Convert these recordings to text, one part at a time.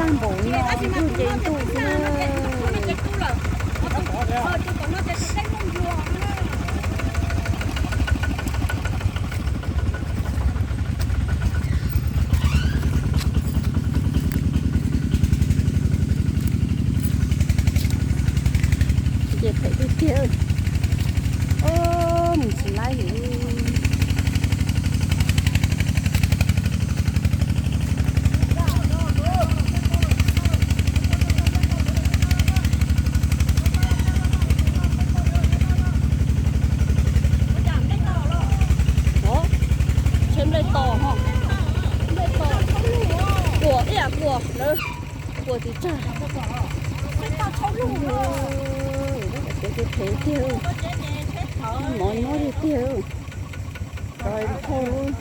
Npaum no ntuj nce ntuj xwb. Nce phem tiag tiag. Mus tsis laib li. Tsheb nplej tos ho, nplej tos, kuam ib yam kuam lawm, kuam tsis tsawg. Kev phem tiag, mov nyuab tiag tiag. Cov thauj lub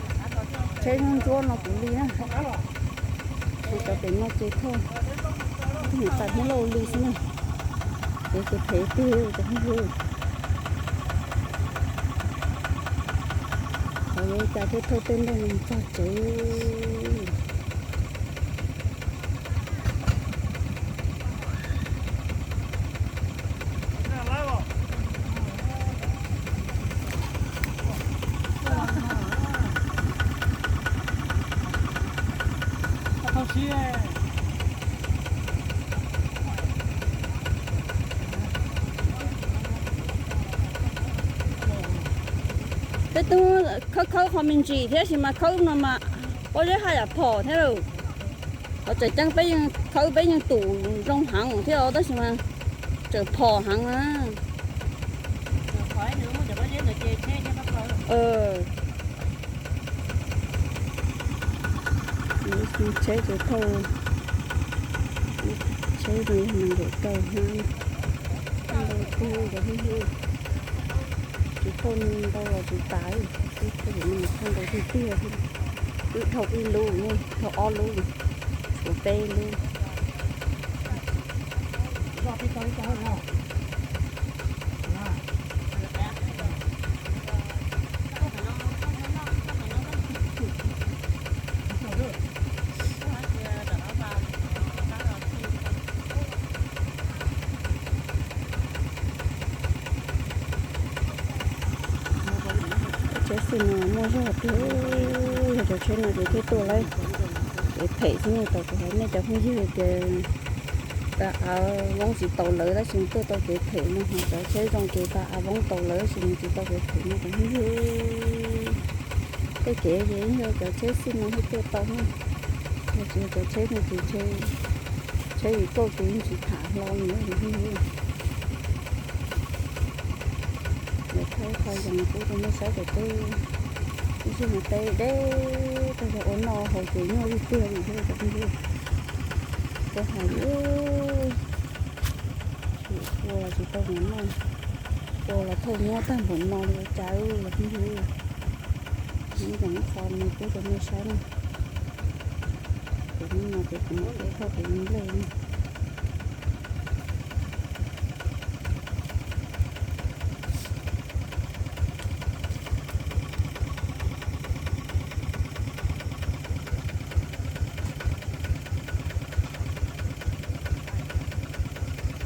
tsheb ntsuab ntsuab no kuv li na. Cov pem no ces thauj, tus niam tais Hmoob Lauj li xwb na. Kev ces phem tiag cov phooj ywg. Xyov yuav ua cas thiaj thauj tej nplej no txog tsev. Peb tub khawb khawb qhov me ntsis thiab, tab sis mas khawb no mas pob zeb haj yam phom thiab lawm. Qhov tseem ceeb peb yeej khawb peb yeej tum zoo heev thiab os, tab sis mas tseem phom heev na. Tsheb ces thauj, tsheb no yog nees nkaum rau hnab, ntau tiag cov phooj ywg. Tsis thauj ntau los tsis tas, thauj ntau tiag tiag. Wb dhau ib lub ne, dhau ob lub, tshuav peb lub. Cov tsheb xwb no muaj zog tiag, yog cov tsheb no ces thiaj tuaj lawm. Kev phem xwb ne, tau kuv hais nej cov phooj ywg tias ta av voob tsis tau lawv tab sis tuaj tau kev phem no, ho cov tsheb zoo ces ta av voob tau lawv tab sis nws tsis tau kev phem no cov phooj ywg. Tej kev ces yog cov tsheb xwb no thiaj tuaj tau na, yog tsis yog cov tsheb no ces ntshe tsheb vim kauj ces yeej tsis tham hlo li na cov phooj ywg. Yuav thaij qho zoo pub rau nej saib kom peb ib zaug no teb deb tag zog ua noj haus ces nyuaj tiag tiag li thiab cov phooj ywg. Kuv hais tias tsis ua los tsis tau mus noj, ua los thauj nyuaj tag npaum no li ua cas cov phooj ywg. Ib zaug qho no pub rau nej saib na. Ces hnub no ces kuv mam thauj kuv lub nplej na.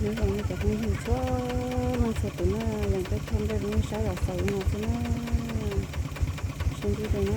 Nyob zoo nej cov phooj ywg txhua leej txhua tus na, yog peb thauj nplej rau nej saib los xaus li no xwb na. Sib ntsib dua na.